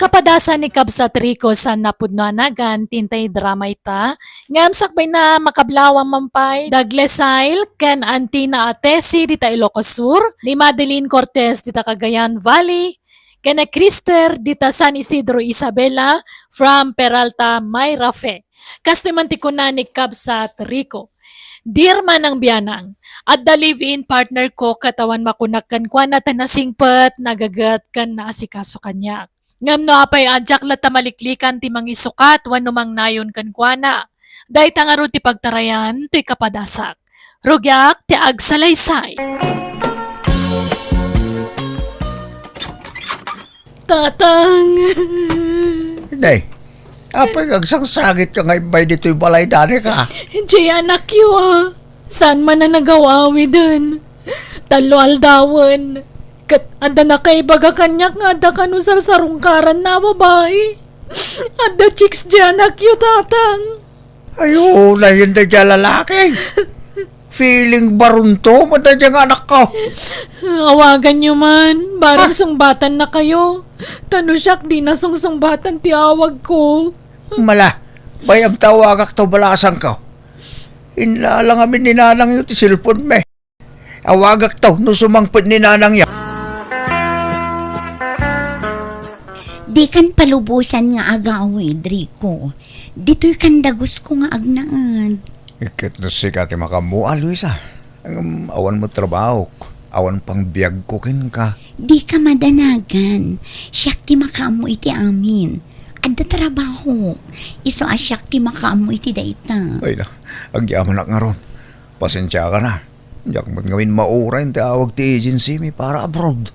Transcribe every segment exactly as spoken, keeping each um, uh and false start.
Kapadasan ni Kabsat Rico saan a pudno a nagan ti intay drama ita, ngem sakbayna, makablawang man pay da Glesail ken Antina a Tesi dita Ilocos Sur, ni Madeline Cortez dita Cagayan Valley, ken ni Krister dita San Isidro Isabela from Peralta, Mayrafe. Kastoy man ti kuna ni Kabsat Rico, "Dear Manang Bianang, adda live-in partner ko ket awan makunak kenkuana ta nasingpet, nagaget, ken naasikaso kaniak. Ngem no apay a diak latta maliklikan ti mangisukat wenno mangnayon kenkuana, dayta ngarud ti pagtarayan toy kapadasak. Rugiak ti agsalaysay." Tatang! Day, apay nga agsangsangit ka nga imbay ditoy balay, Danica? Jay, anakyo, a. Saan man a nagaw-awiden. Tallo aldawen. Ket adda nakaibaga kaniak nga adda kano sarsarungkaranna a babai. Adda chicks jay anakyo, Tatang. Ay, unay, daydiay a lalaki. Feeling baronto, man daydiay nga anakko. Awaganyo man, barang Ah. sungbatan na kayo. Ta no siak, di na sungsungbatan ti awag ko. Mala, bay-am ta awagak ta balasang ka. Inlalang amin ni nanangyo ti cellphone mi. Awagak to no sumangpet ni nanangyo. Dikan palubosan nga agawid, Rico. Ditoy kan dagusko nga agnaed. Ket no sika ti makaammo, a, Luisa. Ngem awan met trabahok, awan pang biagko kenka. Dika madanagan. Siak ti makaammo iti amin. Adda trabahok. Isu a siak ti makaammo iti dayta. Ay na, agyamanak ngarud. Pasensiakan a. Diak met ngamin mauray ti awag ti agency mi para abroad.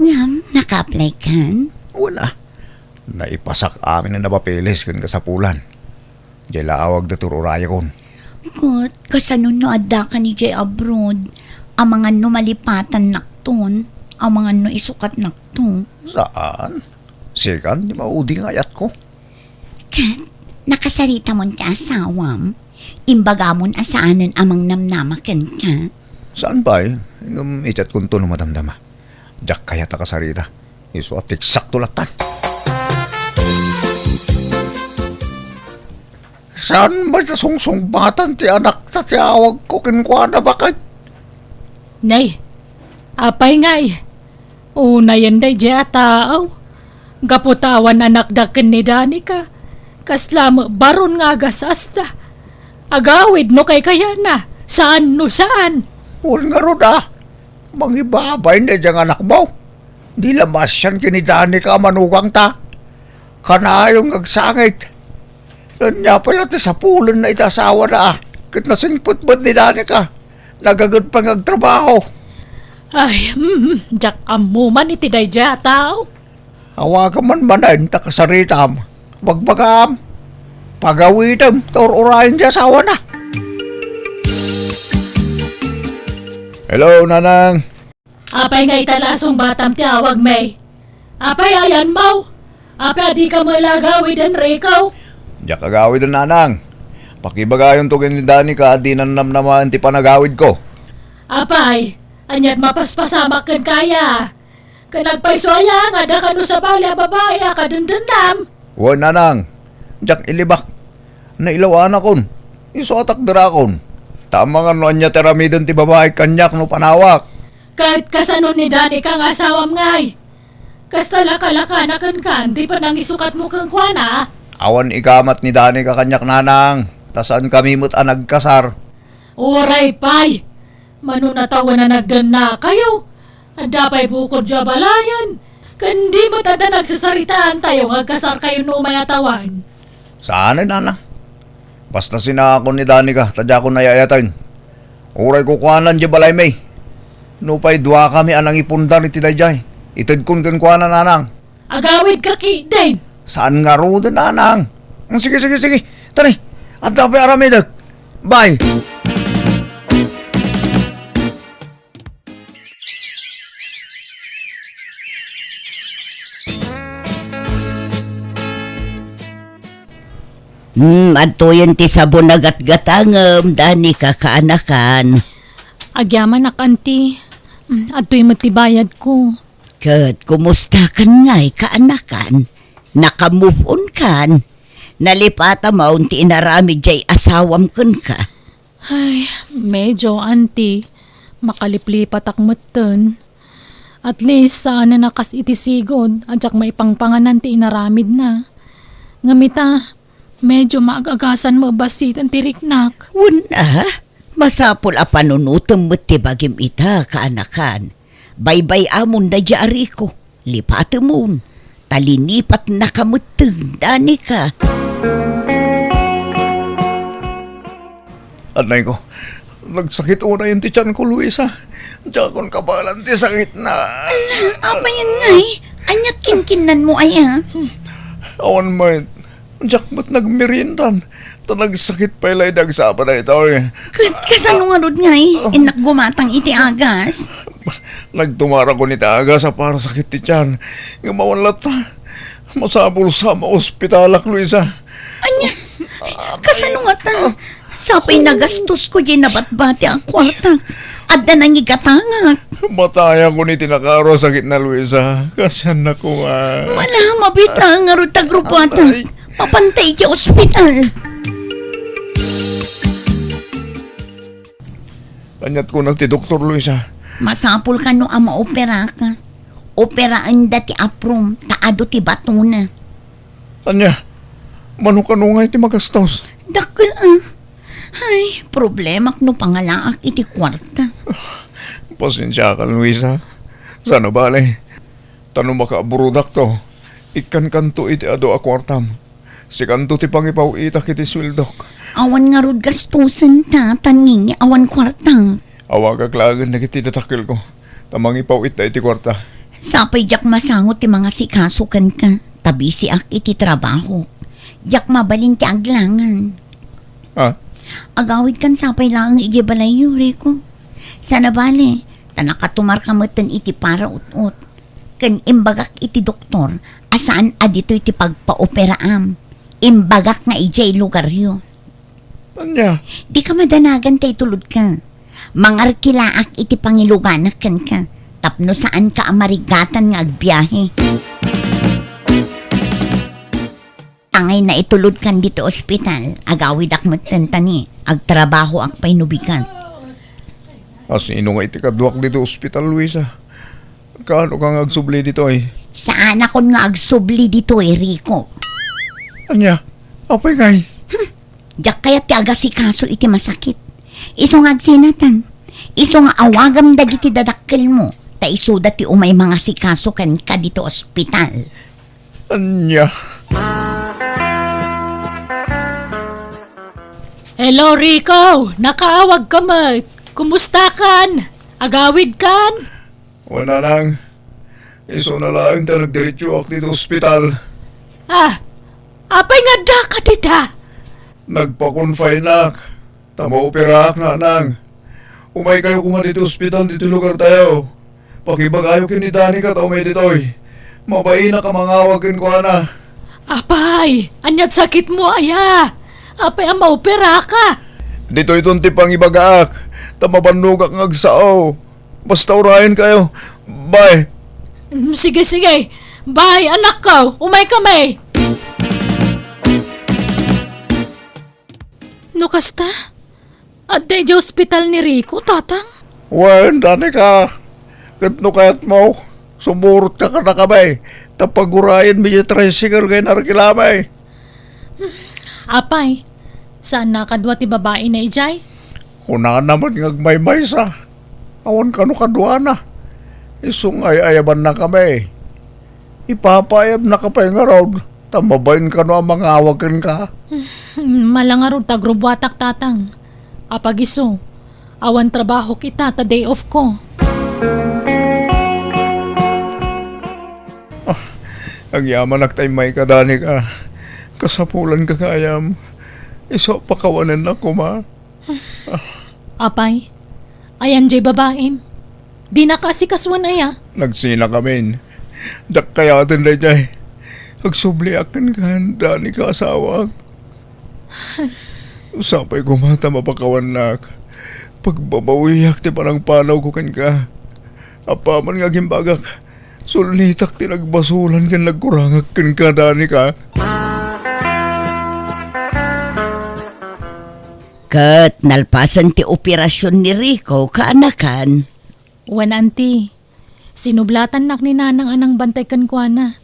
Ngem, naka-apply kan? Wen a. Naipasak amin a napapeles ken kasapulan. Diay la awag da tur-urayakon. Ket, kasano no adda kan idiay abroad? Amangan no malipatannakton? Amangan no isukatnakto? Saan? Sikan ti maudi nga ayatko. Ket, nakasaritamon ti asawam? Imbagamon a saanen a mangnamnama kenka? Saan pay? Ngem itedkonto no madamdama. Diak kayat a kasarita. Isu a tiksakto lattan. Saan met a sungsungbatan ti anakta ti awagko kenkuana, baket? Nay, apay ngay? Unayen daydiay a taaw. Gapu ta awan anakda ken ni Danica, kasla met baron nga agas-asta. Agawid no kaykayana, saan no saan. Wen ngarud a, mangibabain daydiay nga anakmo. Di la maasian ken ni Danica a manugangta. Kanayon nga agsangit. Ania pay la ti sapulenna iti asawana a ket nasingpet met ni Danica. Nagaget pay nga agtrabaho. Ay, mm, diak ammo man iti daydiay a tao. Awagam man manen ta kasaritam. Bagbagam. Pagawidem ta ur-urayen ti asawana. Hello, Nanang. Apay nga ita la a sungbatam ti awagmi? Apay, ayanmo? Apay a dika met la agawiden, Rico? Diak agawiden, Nanang. Pakibagayonto ken ni Danica a dinan namnamaen ti panagawidko. Apay, ania't mapaspasamak kenka aya? Ken agpayso aya nga adda kano sabali a babai a kadendennam? Wen, Nanang. Diak ilibak. Nailaw a anakon. Isu a takderakon. Ta amangan no ania ti aramiden ti babai kaniak no panawak. Ket kasano ni Danica nga asawam ngay? Kasta la kalakana kenka ti panangisukatmo kenkuana? Awan ikamat ni Danica kaniak, Nanang, ta saankami met a nagkasar. Uray pay! Mano natawen a nagdennakayo? Adda pay bukodyo a balayen? Ken di met adda nagsasaritaantayo nga agkasarkayo no umay a tawen? Saanen, Nanang. Basta sinaakon ni Danica ta diakon ay-ayaten. Uray kukuanan diay balaymi. Nupay duakami a nangipundar iti daydiay, itedkon kenkuana, Nanang. Agawidka ketdin. Saan ngaruden, Nanang. Mm, sige, sige, sige. Tara, adda pay aramidek. Bye. Hmm, adtoyen ti sabon a gatgatangem, Danica, kaanakan. Agyamanak, Auntie. Hmm, adtoy met ti bayadko. Ket kumusta kan ngay, kaanakan? Naka-move on kan? Nalipata maon ti inaramid jay asawam kenka? Ay, medyo, Auntie. Makaliplipatak metten. At least, saan a kas iti sigud a diak maipangpanganan ti inaramidna. Ngem ita, medyo maag-agasan met bassiten ti riknak. Wen a, masapul a panunotem met ti bagim ita, kaanakan. Baybay-amon daydiay a Rico. Lipatemon. Ta linipatnaka metten, Danica. Anay ko, nagsakit unay ti tianko, Luisa. Diakon kabaelan ti sakitna. Apay ngay? Aniat kinkinnanmo aya? Awan met. Diak met nagmeriendan. Ta nagsakit pay laeng ti agsapa daytoy. Ket kasano ngarud ngay? Innak gumatang iti agas. Nagtumarakon iti agas a para sakit ti tian. Ngem awan latta. Masapul sa maospitalak, Luisa. Ania? Kasano ngata? Sapay nagastosko jay nabatbati a kuartak. Adda nangigatangak. Matayakon iti nakaro a sakitna, Luisa. Kasiannako nga. Malama bita ngarud ta grupuatak. Ay. Mapantay iti ospital. Aniat kuna ti doktor, Luisa? Masapul kano a maoperaka. Operaenda ti aprom, ta adu ti batona. Ania? Mano kano ngay ti magastos? Dakkel a. Ay, problemak no pangalaak iti kuarta. Pasensiakan, Luisa. Saan a bale. Ta no makaabrudakto, ikkankanto iti adu a kuartam. Sikanto ti pangipaw-itak iti sueldok. Awan ngarud gastosen ta, tan ngini awan kuarta. Awagak laengen dagiti dadakkelko, ta mangipaw-itta iti kuarta. Sapay diak masango ti mangasikaso kenka, ta bisiak iti trabaho. Diak mabalin ti aglangan. Ah? Agawidkan sapay laeng idiay balayyo, Rico. Saan a bale, ta nakatumarka metten iti paraut-ot. Ken imbagak iti doktor a saan a ditoy ti pagpaoperaam. Imbagak nga idiay lugaryo. Ania? Dika madanagan ta itulodka. Mangarkilaak iti pangiluganak kenka tapno saanka a marigatan nga agbiahe. Angay naitulodkan ditoy ospital, agawidak metten ta ni agtrabahoak pay no bigat. Asino nga iti kaduak ditoy ospital, Luisa? Kaano ka nga agsubli ditoy? Saanakon nga agsubli ditoy, Rico. Ania? Apay ngay? Hmm. Diak kayat ti agasikaso iti masakit. Isu nga agsinatan. Isu nga awagam dagiti dadakkelmo, ta isuda ti umay mangasikaso kenka ditoy ospital. Ania? Hello, Rico! Nakaawagka met! Kumustakan? Agawidkan? Wen, nanang. Isuna laeng ta nagdiretsoak ditoy ospital. Ah, apay nga addaka dita? Nagpa-confineak. Ta maoperaak, nanang. Umaykayo koma ditoy ospital ditoy lugartayo. Pakibagayo ken ni Danica ta umay ditoy. Mabainak a mangawag kenkuana. Apay, ania't sakitmo aya? Apay a maoperaka? Ditoyton ti pangibagaak, ta mabannogak nga agsao. Basta urayenkayo. Bye. Mm, sige, sige. Bye, anakko. Umaykami. No kasta, adda idiay ospital ni Rico, Tatang? Wen, Danica, ket no kayatmo, sumurotka kadakami, ta pagurayenmi ti tricycle nga inarkilami. Apay, saan a kadua ti babaina idiay? Kunana met nga agmaymaysa. Awan kano kaduana. Isu nga ay-ayabannakami. Ipapaayabnaka pay ngarud, ta mabain kano a mangawag kenka. Mala ngarud ta agrubuatak, Tatang. Apag isu, awan trabahok ita ta day off ko. Ah, agyamanak ta immayka, Danica. Kasapulanka gayam. Isu a pakawanennak koma. Apay, ayan jay babaim? Dinaka asikasuan aya? Nagsinakamin. Diak kayaten daydiay. Agsubliak kenka, Danica, asawak. Sapay koma ta mapakawannak. Pagbabawiak ti panangpanawko kenka. Apaman nga agimbagak, Sulnitak ti nagbasolan ken nagkurangak kenka, Danica. Ket nalpasen ti operasion ni Rico, kaanakan? Wen, Auntie. Sinublatannak ni Nanang a nangbantay kenkuana,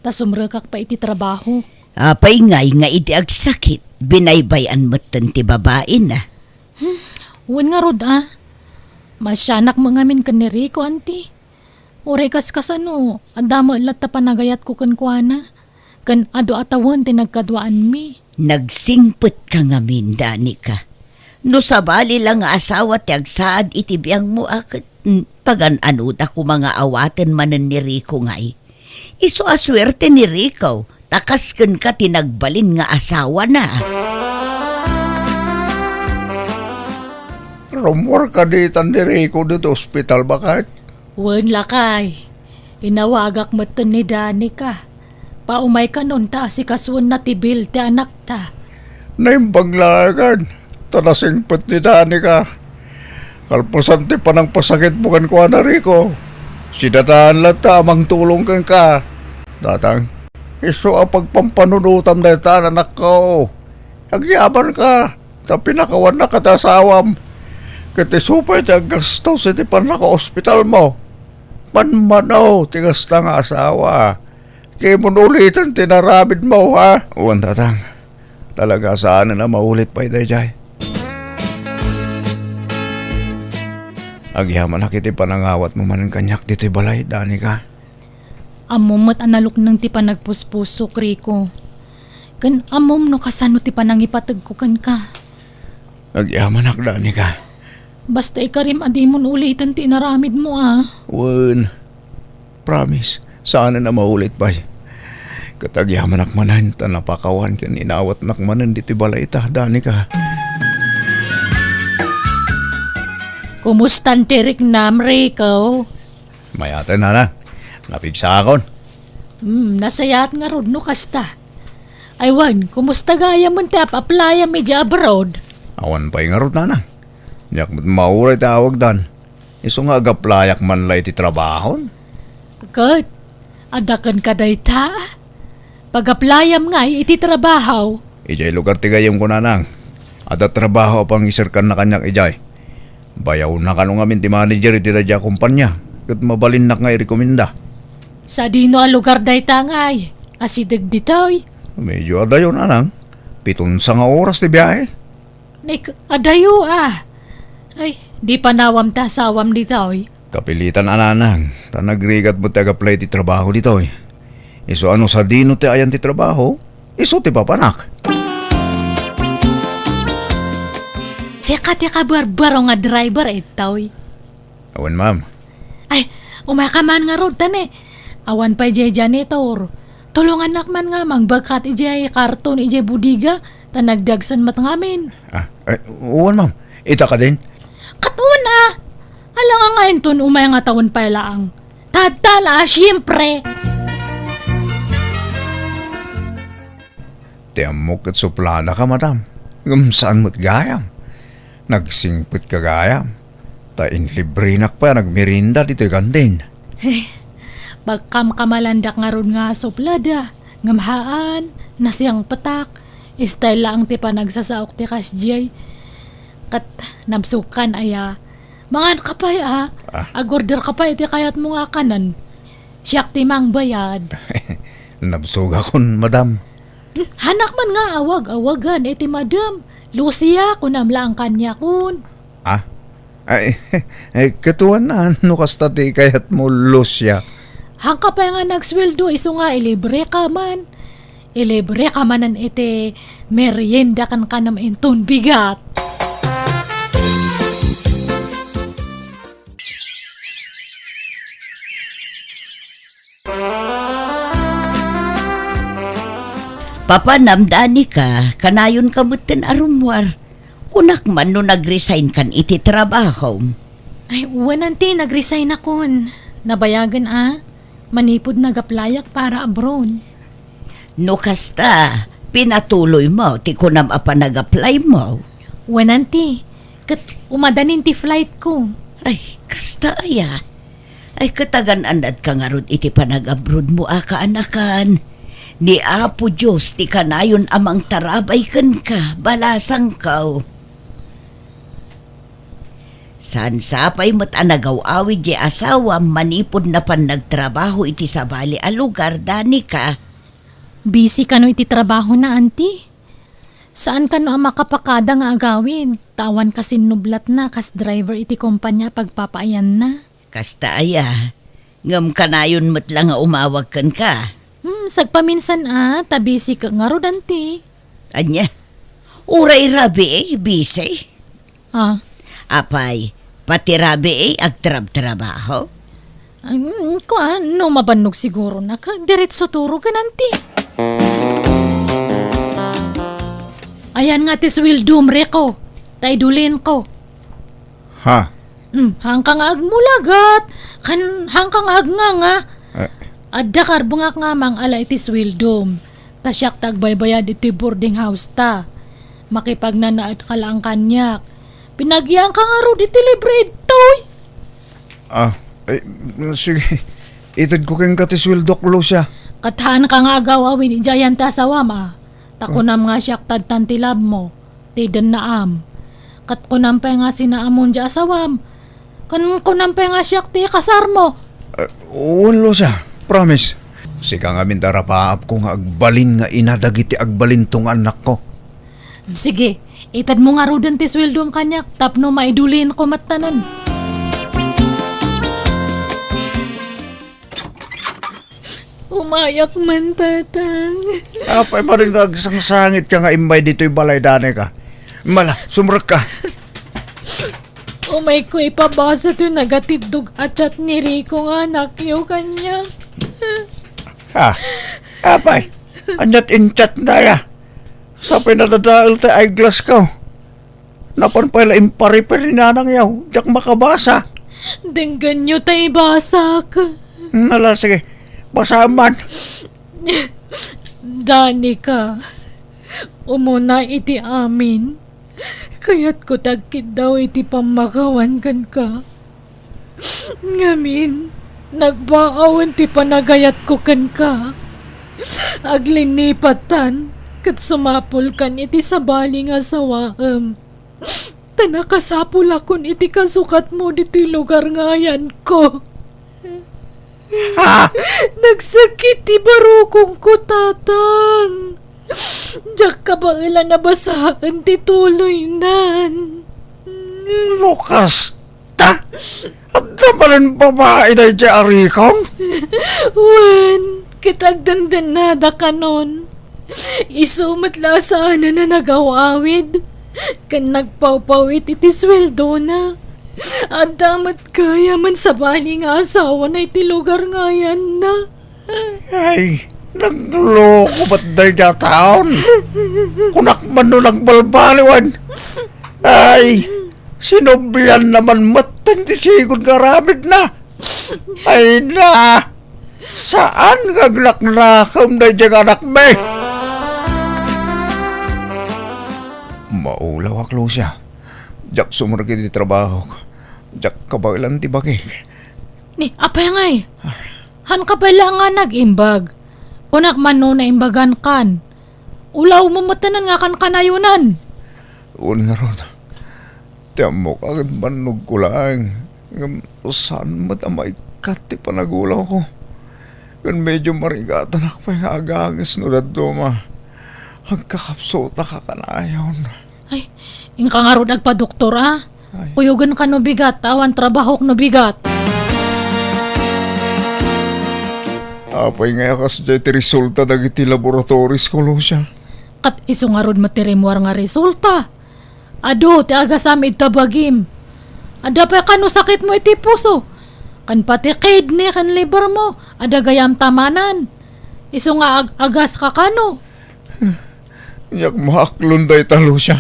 ta sumrekak pay iti trabaho. Apay ngay nga idi agsakit, binaybay-an metten ti babaina? Hmm, wen ngarud a. Maasianak met ngamin ken ni Rico, Auntie. Uray kaskasano, adda met latta panagayatko kenkuana, ken adu a tawen ti nagkaduaanmi. Nagsingpetka ngamin, Danica. No sabali la nga asawa ti agsaad iti biangmo a ket, mm, pagan-anoda koma nga awaten manen ni Rico ngay. Isu a suerte ni Rico, ta kas kenka ti nagbalin nga asawana. Rummuar kadi tan ni Rico ditoy ospital, baket? Wen, lakay. Inawagak metten ni Danica. Paumaykanon ta asikasuenna ti bill ti anakta. Naimbag la ngay ken, ta nasingpet ni Danica. Kalpasan ti panangpasakitmo kenkuana, Rico, sidadaan latta a mangtulong kenka. Tatang, isu a pagpampanunotam dayta a nanakko. Agyamanka, ta pinakawannak a ti asawam. Ket isu pay ti aggastos iti pannakaospitalmo. Manmano ti kasta nga asawa. Di mo uliten ti naramidmo, ha? Wen, Tatang. Talaga saanen a maulit pay daydiay. Agyamanak iti panangawatmo manen kaniak ditoy balay, Danica. Ammom met a nalukneng ti panagpuspusok, Rico. Ken ammom no kasano ti panangipategko kenka. Agyamanak, Danica. Basta ikarim a dimon uliten ti inaramidmo, a. Wen, promise, saanen a maulit pay. Ket agyamanak manen ta napakawan ken inawatnak manen ditoy balay ta, Danica. Kumustan ti riknam, Rico? Mayat, Nana. Napigsaakon. Hmm, nasayaat ngarud no kasta. Ay wen, kumusta gayam ti ap-aplayam idiay abroad? Awan pay ngarud, Nana. Diak met mauray ti awagdan. Isu nga agaplayak man la iti trabahon. Ket, adda kenka dayta? Pagaplayam ngay iti trabaho. Idiay lugar ti gayyemko, Nanang. Adda trabaho a pangiserkanna kaniak idiay. Bayawna kano ngamin ti manager iti daydiay a kompania, ket mabalinnak nga irekomenda. Sadino a lugar dayta ngay? Asideg ditoy? Medyo adayo, Nanang. Piton sanga oras ti biahe. Nek, adayo, a. Ay, di panawam ti asawam ditoy. Kapilitan a, Nanang, ta nagrigat met ti agaplay ti trabaho ditoy. Isu a no sadino ti ayan ti trabaho, isu ti papanak. Sika ti kabarbaro nga driver, itoy. Awan, ma'am. Ay, umaka man ngarud, ta ne. Awan pay diay janitor. Tulongannak man nga mangbagkat idiay karton idiay bodega, ta nagdagsen met ngamin. Ah, ay, uwan, ma'am. Ita kadin? Ket uwan a. Ala nga nga inton umay nga tawen pay laang. Tatta la, siyempre. Ti ammok ket supladaka, madam. Ngem saan met gayam. Nagsingpetka gayam. Ta inlibrenak pay a nagmerienda ditoy kantin. Eh, pagkamkamalandak ngarud nga suplada. Ngem haan, nasiangpetak. Style laeng ti panagsasaok ti kasdiay. Ket nabsogkan aya. Manganka pay, a. Ah. Agorderka pay iti kayatmo nga kanen. Siak ti mangbayad. Nabsogakon, madam. Hanak man nga awag-awagan iti madam. Lucia, kunam laeng kaniakon. Ah? Ay, ay, ket uwan a, no kasta ti kayatmo, Lucia. Hanka pay nga nagsueldo, isu nga ilibreka man. Ilibreka manen iti merienda ken kanam inton bigat. Papanam, Danica, kanayonka metten a rummuar. Kunak man no nag-resign kan iti trabahom. Ay, wen, Auntie, nag-resign akon. Nabayagen a, manipud nag-applyak para abroad. No kasta, pinatuloymo ti kunam a panag-applymo. Wen, Auntie, ket umadanin ti flight ko. Ay, kasta aya. Ay, ket agan-annatka ngarud iti panagabrodmo a kaanakan. Ni Apo Dios ti kanayon a mangtarabay kenka, balasangko. Saan sapay met a nagaw-awid diay asawam manipud napan nagtrabaho iti sabali a lugar, Danica? Busy kano iti trabahona, Auntie. Saan kano a makapakada nga agawid, ta awan kasinnublatna kas driver iti kompania a pagpapaayanna. Kasta aya, ngem kanayon met la nga umawag kenka. Hmm, sagpaminsan a, ta busy ka ngarud, Auntie. Ania? Uray rabii, busy? Ah. Apay, pati rabii agtrabtrabaho? Mm, kuan, no mabannog siguro nak, diretso turogen, Auntie. Ayan nga ti sweldom, Rico. Ta idulinko. Ha? Hmm, haanka nga agmulagat. Kan, haanka nga agnganga. Eh. Adda karbengak nga mangala iti sweldom. Ta siak ti agbaybayad iti boarding house ta. Makipagnanaed ka laeng kaniak. Pinagianka ngarud iti libre ditoy. Ah, eh, sige. Itedko kenka ti sweldok, Lucia. Ket haanka nga agaw-awid idiay ayan ti asawam, a. Ta kunam nga siak ti addan ti labmo, ti dennaam. Ket kunam pay nga sinaamon diay asawam. Ken kunam pay nga siak ti kasarmo. Eh, wen, Lucia, promise. Sika ngamin ti arapaapko nga agbalin nga ina dagiti agbalinto nga annakko. Sige, itedmo ngaruden ti sweldom kaniak tapno maidulinko metten. Umayak man, Tatang. Apay manen nga agsangsangitka nga immay ditoy balay, Danica? Mala, sumrekka. Umayko ipabasa toy nagatiddog a chat ni Rico nga anakyo kaniak. Ha? Apay, aniat in-chat daya? Sapay nadadael ti eyeglass ko. Napan pay la imparepair ni nanangyo, diak makabasa. Denggenyo ta ibasak. Hmm, ala, sige. Basaem man. Danica, umuna iti amin, kayatko ti agkiddaw iti pammakawan kenka. Ngamin, nagbaawen ti panagayatko kenka. Aglinnipattan, ket sumapulkan iti sabali nga asawaem. Ta nakasapulakon iti kasukatmo ditoy lugar nga ayanko. Ha? Nagsakit ti barukongko, Tatang. Diak kabaelan a basaen ti tuloynan. No kasta, adda manen babai daydiay a Ricom? Wen, ket agdendennada kanon. Isu met la a saanen a nagaw-awid ken nagpawpawit iti sueldona. Adda met gayam a sabali nga asawana iti lugar nga ayanna. Ay, nagloko met daydiay a taon. Kunak man no nagbalbaliwan. Ay, sinublianna man metten ti sigud nga aramidna. Ay na, saan nga agnaknakem daydiay nga anakmi? Maulawak, Lucia. Diak sumrek iti trabahok. Diak kabaelan ti bakik. Ni, apay ngay? Haanka pay la nga nag-imbag. Kunak man no naimbagankan. Ulawmo metten nga kankanayonan. Wen ngarud, ti ammok a ket bannogko laeng, ngem saan met a maikkat ti panagulawko. Ken medio marigatanak pay nga aganges no dadduma. Agkakapsutak a kanayon. Ay, inka ngarud agpadoktor, a? Ay. Kuyogen ka no bigat, awan trabahok no bigat. Apay ngay a kasdiay ti resulta dagiti laboratories ko, Lucia? Ket isu ngarud met ti rimmuar nga resulta. Adu ti agasam ita bagim. Adda pay kano sakitmo iti puso. Ken pati kidney ken liver mo, adda gayam tamanan. Isu nga ag-, agas ka kano. Diak maaklon dayta, Lucia.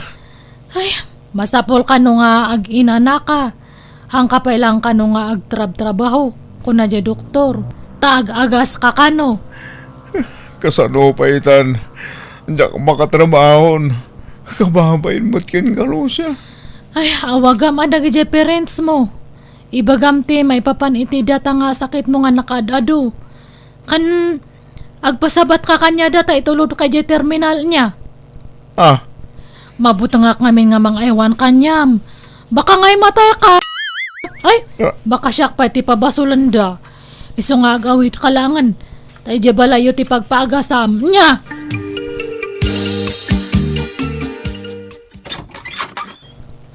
Ay, masapul kano nga ag-inanaka. Haanka pay lang kano nga agtrabtrabaho, kuna diay doktor. Ta ag-agas ka kano. Kasano pay itan? Diak makatrabahon. Kababain met kenka, Lucia. Ay, awagam a dagidiay parents mo. Ibagam ti maipapan iti data nga sakitmo nga nakaad-adu. Kan agpasabatka kaniada ta itulodka idiay terminal ania. Ah, Mabutengak ngamin nga mangaywan kaniam. Baka nga imatayka. Ay, Ah. Baka siak pay ti pabasolenda. Isu nga ag-awidka laengen. Ta idiay balayyo ti pagpaagasam. Nia?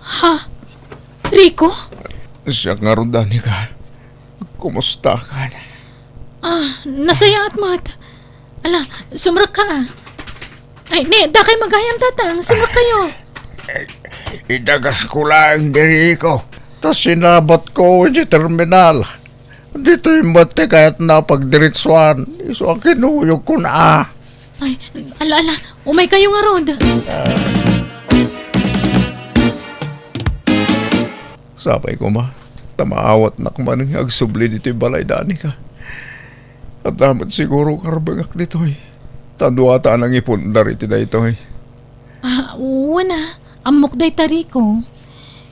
Ha? Rico? Siak ngarud, Danica. Kumustakan? Ah, nasayaat met. Ala, sumrekka, ah. Ay, ni, dakay magayam, Tatang. Sumrekkayo. Idagasko laeng daytoy, Rico. Ta sinabatko idiay terminal. Ditoy met ti kayatna a pagdiretsuan. Isu a kinuyogkon, ah. Ay, ala, ala. Umaykayo ngarud. Sapay koma, ta maawatnak manen nga agsubli ditoy balay, Danica. Adda met siguro karbengak ditoy. Ta duata a nangipundar iti daytoy. Ah, wen a. Ammok dayta, Rico.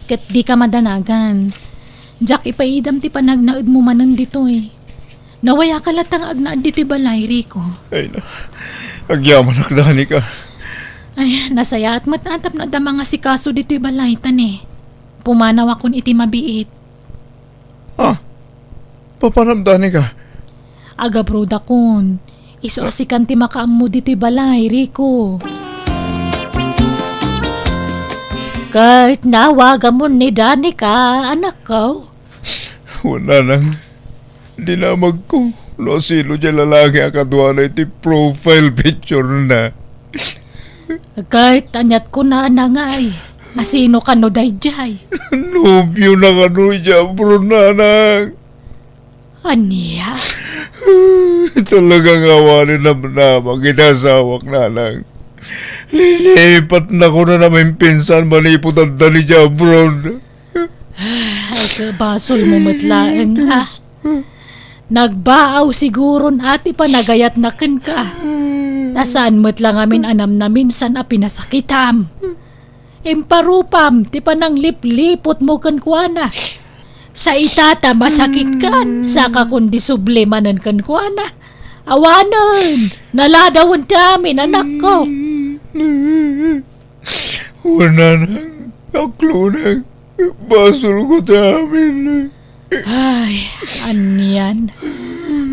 Ket dika madanagan. Diak ipaidam ti panagnaedmo manen ditoy. Nawayaka latta nga agnaed ditoy balay, Rico. Ay na, agyamanak, Danica. Ay, nasayaat met a tapno adda mangasikaso ditoy balay, ta ni, pumanawakon iti mabiit. Ah, papanam, Danica? Agabrodakon. Isu a sikan ti makaammo ditoy balay, Rico. Ket nawagamon ni Danica, anakko? Wen, nanang. Dinamagko no asino diay lalaki a kaduana iti profile picture-na. Ket aniat kunana ngay, asino kano daydiay? Nobiona kano idiay abroad, nanang. Ania? Talaga nga awan namnama iti asawak, nanang. Lilipatnakon a namimpinsan manipud adda idiay abroad. Ay, kabasolmo met laeng, ha? Nagbaaw siguron a ti panagayatna kenka. Ta saan met la ngamin a namnaminsan a pinasakitam. Imparupam ti pananglipliputmo kenkuana. Sa ita ta masakitkan, saka kundi subli manen kenkuana. Awanen, naladawen ti amin, anakko. Wen, nanang, aklonang, basolko ti amin. Ay, anian.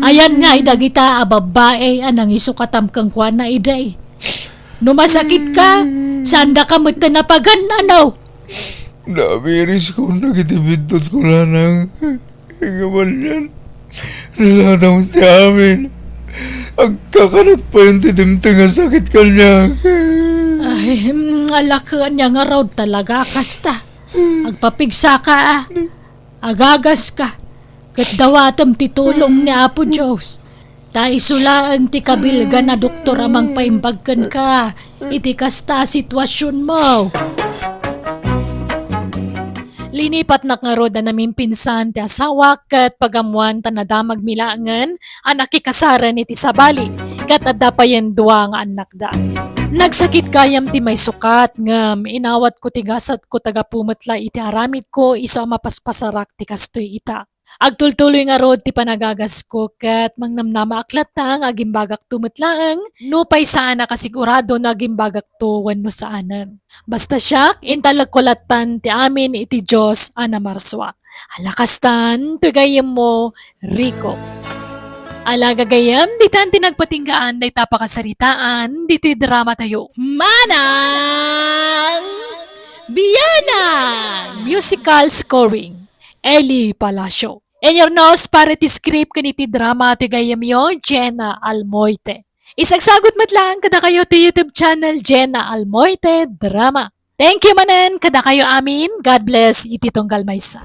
Ayan ngay dagita a babbai a nangisukatam kenkuana idi. No masakitka, saandaka metten a pagan-ano? Namiriskon dagiti biddutko, nanang. Ngem anian, naladaw ti amin. Agkakanat payen ti dimteng a sakit kaniak. Ay, mm, ala ket ania ngarud talaga kasta. Agpapigsaka, a. Agagaska. Ket dawatem ti tulong ni Apo Dios. Ta isu laeng ti kabilgan a doktor a mangpaimbag kenka iti kasta a situasionmo. Linipatnak ngarud a namimpinsan ti asawak ket pagammoan ta nadamagmi laengen a nakikasaren iti sabali ket adda payen dua nga annakda. Nagsakit gayam ti maisukat ngem inawatko ti gasatko ta gapu met la iti aramidko isu a mapaspasarak ti kastoy ita. Agtultuloy ngarud ti panagagasko ket mangnamnamaak latta nga agimbagakto met laeng nupay saan a kasigurado no agimbagakto wenno saanen. Basta siak, intalekko lattan ti amin iti Dios a namarsua. Ala kastan, ti gayyemmo, Rico. Ala gagayyem, ditan ti nagpatinggaan dayta pakasaritaan ditoy dramatayo. Manang Bianang! Musical scoring. Eli Palacio. Inyurnos para iti script ken iti drama ti gayyemyo, Jenna Almoite. Isagsagut met laeng kadakayo ti YouTube channel, Jenna Almoite Drama. Thank you manen kadakayo amin. God bless iti tunggal maysa.